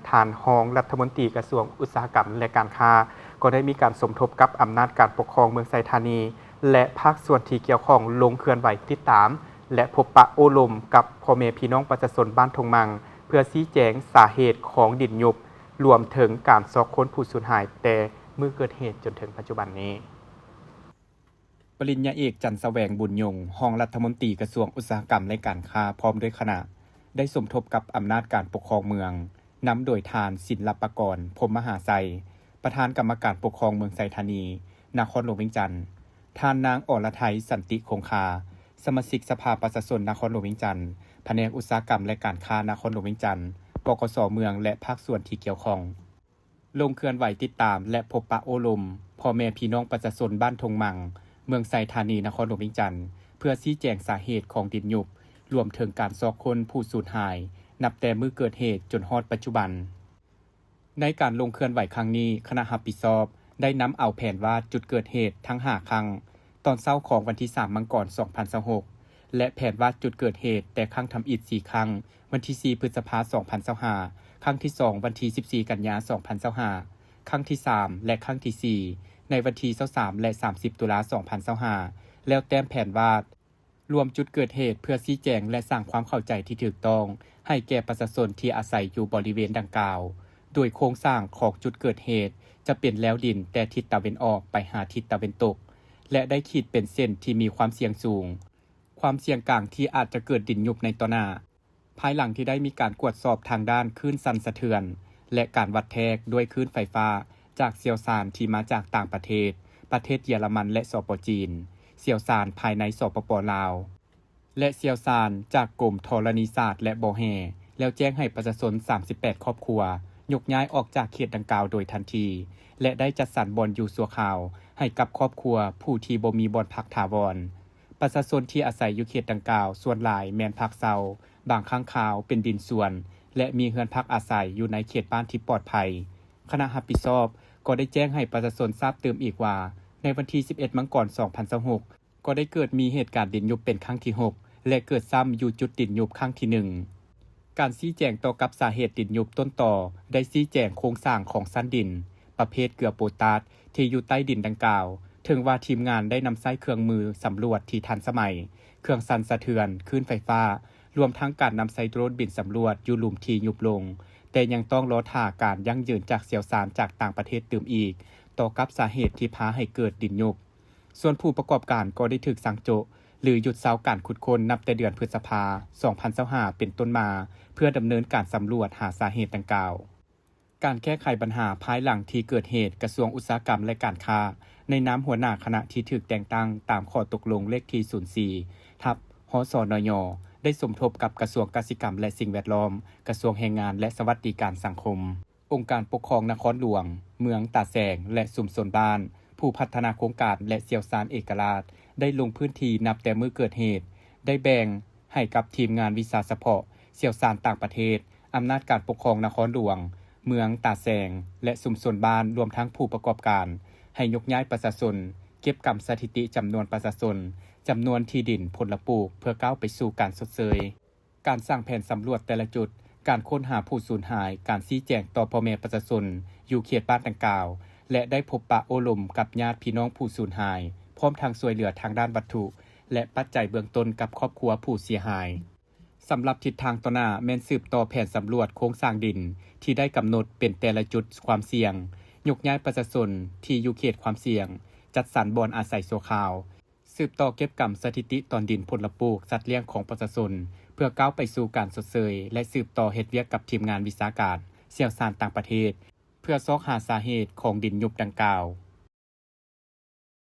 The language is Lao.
ທ່ານຮອງລັດຖະມົນຕີກະຊວງອຸດສາຫະກຳ ແລະ ການຄ້າ ກໍໄດ້ມີການສົມທົບກັບອຳນາດການປົກຄອງເມືອງໄຊທານີ ແລະ ພາກສ່ວນທີ່ກ່ຽວຂ້ອງລົງເຄື່ອນໄຫວຕິດຕາມ ແລະ ພົບປະໂອ້ລົມກັບພໍ່ແມ່ພີ່ນ້ອງປະຊາຊົນບ້ານທົ່ງມັງ ເພື່ອຊີ້ແຈງສາເຫດຂອງດິນຍຸບ, ລວມເຖິງການຊອກຄົ້ນຜູ້ສູນຫາຍແຕ່ມື້ເກີດເຫດຈົນເຖິງປັດຈຸບັນນີ້. ປະລິນຍາເອກ ຈັນສະແຫວງ ບຸນຍົງ ຮອງລັດຖະມົນຕີກະຊວງອຸດສາຫະກຳ ແລະ ການຄ້າ ພ້ອມດ້ວຍຄະນະ ໄດ້ສົມທົບກັບອຳນາດການປົກຄອງເມືອງ ນຳໂດຍທ່ານ ສິນລັບປະກອນ ພົມມະຫາໄຊ ປະທານກຳມະການປົກຄອງເມືອງໄຊທານີ ນະຄອນຫຼວງວຽງຈັນ, ທ່ານນາງ ອລະໄທ ສັນຕິຄົງຄາ ສະມາຊິກສະພາປະຊາຊົນນະຄອນຫຼວງວຽງຈັນ, ພະແນກອຸດສາຫະກຳ ແລະ ການຄ້ານະຄອນຫຼວງວຽງຈັນ, ປກສ ເມືອງ ແລະ ພາກສ່ວນທີ່ກ່ຽວຂ້ອງ ລົງເຄື່ອນໄຫວຕິດຕາມ ແລະ ພົບປະໂອ້ລົມພໍ່ແມ່ພີ່ນ້ອງປະຊາຊົນບ້ານທົ່ງມັງ ເມືອງໄຊທານີ ນະຄອນຫຼວງວຽງຈັນ ເພື່ອຊີ້ແຈງສາເຫດຂອງດິນຍຸບ, ລວມເຖິງການຊອກຄົ້ນຜູ້ສູນຫາຍ ນັບແຕ່ມື້ເກີດເຫດຈົນຮອດປັດຈຸບັນ. ໃນການລົງເຄື່ອນໄຫວຄັ້ງນີ້, ຄະນະຮັບຜິດຊອບໄດ້ນຳເອົາແຜນວາດຈຸດເກີດເຫດທັງຫ້າຄັ້ງ, ຕອນເຊົ້າຂອງວັນທີສາມ ມັງກອນ ສອງພັນຊາວຫົກ ແລະ ແຜນວາດຈຸດເກີດເຫດແຕ່ຄັ້ງທຳອິດສີ່ຄັ້ງ, ວັນທີສີ່ ພຶດສະພາ ສອງພັນຊາວຫ້າ, ຄັ້ງທີສອງ ວັນທີສິບສີ່ ກັນຍາ ສອງພັນຊາວຫ້າ, ຄັ້ງທີສາມ ແລະ ຄັ້ງທີສີ່ ໃນວັນທີຊາວສາມ ແລະ ສາມສິບ ຕຸລາ ສອງພັນຊາວຫ້າ ແລ້ວແຕ້ມແຜນວາດ ລວມຈຸດເກີດເຫດເພື່ອຊີ້ແຈງ ແລະ ສ້າງຄວາມເຂົ້າໃຈທີ່ຖືກຕ້ອງໃຫ້ແກ່ປະຊາຊົນທີ່ອາໄສຢູ່ບໍລິເວນດັ່ງກ່າວ, ໂດຍໂຄງສ້າງຂອງຈຸດເກີດເຫດຈະເປັນແລວດິນແຕ່ທິດຕາເວັນອອກໄປຫາທິດຕາເວັນຕົກ ແລະ ໄດ້ຂີດເປັນເສັ້ນທີ່ມີຄວາມສ່ຽງສູງ, ຄວາມສ່ຽງກາງທີ່ອາດຈະເກີດດິນຍຸບໃນຕໍ່ໜ້າ. ພາຍຫຼັງທີ່ໄດ້ມີການກວດສອບທາງດ້ານຄື້ນສັ່ນສະເທືອນ ແລະ ການວັດແທກດ້ວຍຄື້ນໄຟຟ້າຈາກຊ່ຽວຊານທີ່ມາຈາກຕ່າງປະເທດ, ປະເທດເຢຍລະມັນ ແລະ ສປ ຈີນ, ຊ່ຽວຊານພາຍໃນ ສປປ ລາວ ແລະ ຊ່ຽວຊານຈາກກົມທໍລະນີສາດ ແລະ ບໍ່ແຮ່ ແລ້ວແຈ້ງໃຫ້ປະຊາຊົນສາມສິບແປດຄອບຄົວຍົກຍ້າຍອອກຈາກເຂດດັ່ງກ່າວໂດຍທັນທີ ແລະ ໄດ້ຈັດສັນບ່ອນຢູ່ຊົ່ວຄາວໃຫ້ກັບຄອບຄົວຜູ້ທີ່ບໍ່ມີບ່ອນພັກຖາວອນ. ປະຊາຊົນທີ່ອາໄສຢູ່ເຂດດັ່ງກ່າວສ່ວນຫຼາຍແມ່ນພັກເຊົ່າ, ບາງຄັ້ງຄາວເປັນດິນສວນ ແລະ ມີເຮືອນພັກອາໄສຢູ່ໃນເຂດບ້ານທີ່ປອດໄພ. ຄະນະຮັບຜິດຊອບກໍໄດ້ແຈ້ງໃຫ້ປະຊາຊົນຊາບຕື່ມອີກວ່າ, ໃນວັນທີສິບເອັດ ມັງກອນ ສອງພັນຊາວຫົກ ກໍໄດ້ເກີດມີເຫດການດິນຍຸບເປັນຄັ້ງທີຫົກ ແລະ ເກີດຊ້ຳຢູ່ຈຸດດິນຍຸບຄັ້ງທີໜຶ່ງ. ການຊີ້ແຈງຕໍ່ກັບສາເຫດດິນຍຸບຕົ້ນຕໍໄດ້ຊີ້ແຈງໂຄງສ້າງຂອງຊັ້ນດິນ ປະເພດເກືອໂປຕາດທີ່ຢູ່ໃຕ້ດິນດັ່ງກ່າວ, ເຖິງວ່າທີມງານໄດ້ນຳໃຊ້ເຄື່ອງມືສຳຫຼວດທີ່ທັນສະໄໝ, ເຄື່ອງສັ່ນສະເທືອນ, ຄື້ນໄຟຟ້າ, ລວມທັງການນຳໃຊ້ໂດຣນບິນສຳຫຼວດຢູ່ຫຼຸມທີ່ຍຸບລົງ, ແຕ່ຍັງຕ້ອງລໍຖ້າການຢັ້ງຢືນຈາກຊ່ຽວຊານຈາກຕ່າງປະເທດຕື່ມອີກ ຕໍ່ກັບສາເຫດທີ່ພາໃຫ້ເກີດດິນຍຸບ. ສ່ວນຜູ້ປະກອບການກໍໄດ້ຖືກສັ່ງໂຈະ ຫຼື ຢຸດເຊົາການຂຸດຄົ້ນນັບແຕ່ເດືອນພຶດສະພາ ສອງພັນຊາວຫ້າ ເປັນຕົ້ນມາ ເພື່ອດຳເນີນການສຳຫຼວດຫາສາເຫດດັ່ງກ່າວ. ການແກ້ໄຂບັນຫາພາຍຫຼັງທີ່ເກີດເຫດ, ກະຊວງອຸດສາຫະກຳ ແລະ ການຄ້າ ໃນນາມຫົວໜ້າຄະນະທີ່ຖືກແຕ່ງຕັ້ງຕາມຂໍ້ຕົກລົງເລກທີ ສູນສີ່ ທັບ ຮສນຍ ໄດ້ສົມທົບກັບກະຊວງກະສິກຳ ແລະ ສິ່ງແວດລ້ອມ, ກະຊວງແຮງງານ ແລະ ສະຫວັດດີການສັງຄົມ, ອົງການປົກຄອງນະຄອນຫຼວງ, ເມືອງ, ຕາແສງ ແລະ ຊຸມຊົນບ້ານ, ຜູ້ພັດທະນາໂຄງການ ແລະ ຊ່ຽວຊານເອກະລາດ ໄດ້ລົງພື້ນທີ່ນັບແຕ່ມື້ເກີດເຫດ, ໄດ້ແບ່ງໃຫ້ກັບທີມງານວິຊາສະເພາະ, ຊ່ຽວຊານຕ່າງປະເທດ, ອຳນາດການປົກຄອງນະຄອນຫຼວງ, ເມືອງ, ຕາແສງ ແລະ ຊຸມຊົນບ້ານ, ລວມທັງຜູ້ປະກອບການ, ໃຫ້ຍົກຍ້າຍປະຊາຊົນ, ເກັບກຳສະຖິຕິຈຳນວນປະຊາຊົນ, ຈຳນວນທີ່ດິນ, ຜົນລະປູກ ເພື່ອກ້າວໄປສູ່ການຊົດເຊີຍ. ການສ້າງແຜນສຳຫຼວດແຕ່ລະຈຸດ, ການຄົ້ນຫາຜູ້ສູນຫາຍ, ການຊີ້ແຈງຕໍ່ພໍ່ແມ່ປະຊາຊົນຢູ່ເຂດບ້ານດັ່ງກ່າວ ແລະ ໄດ້ພົບປະໂອ້ລົມກັບຍາດພີ່ນ້ອງຜູ້ສູນຫາຍ, ພ້ອມທັງຊ່ວຍເຫຼືອທາງດ້ານວັດຖຸ ແລະ ປັດໄຈເບື້ອງຕົ້ນກັບຄອບຄົວຜູ້ເສຍຫາຍ. ສຳລັບທິດທາງຕໍ່ໜ້າແມ່ນສືບຕໍ່ແຜນສຳຫຼວດໂຄງສ້າງດິນທີ່ໄດ້ກຳນົດເປັນແຕ່ລະຈຸດຄວາມສ່ຽງ, ຍົກຍ້າຍປະຊາຊົນທີ່ຢູ່ເຂດຄວາມສ່ຽງ, ຈັດສັນບ່ອນອາໄສຊົ່ວຄາວ, ສືບຕໍ່ເກັບກຳສະຖິຕິຕອນດິນ, ຜົນລະປູກ, ສັດລ້ຽງຂອງປະຊາຊົນ ເພື່ອກ້າວໄປສູ່ການຊົດເຊີຍ ແລະ ສືບຕໍ່ເຮັດວຽກກັບທີມງານວິຊາການ, ຊ່ຽວຊານຕ່າງປະເທດ ເພື່ອຊອກຫາສາເຫດຂອງດິນຍຸບດັ່ງກ່າວ.